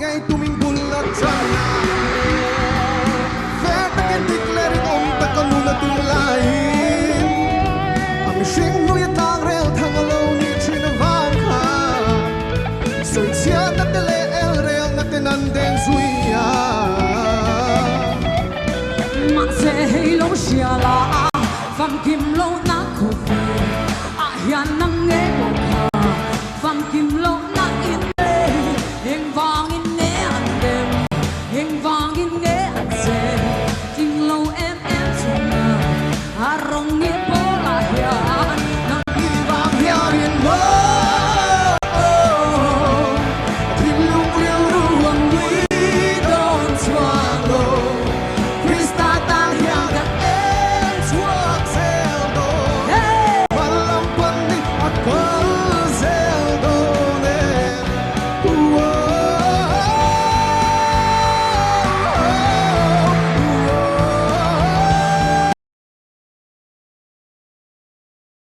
ngei tumin bul a ṭan a. Fair takin dik leh rinawm taka nun a tum laiin a mihring hlui a tlangrel thang a lo nih ṭhin avang khan sawichhiat.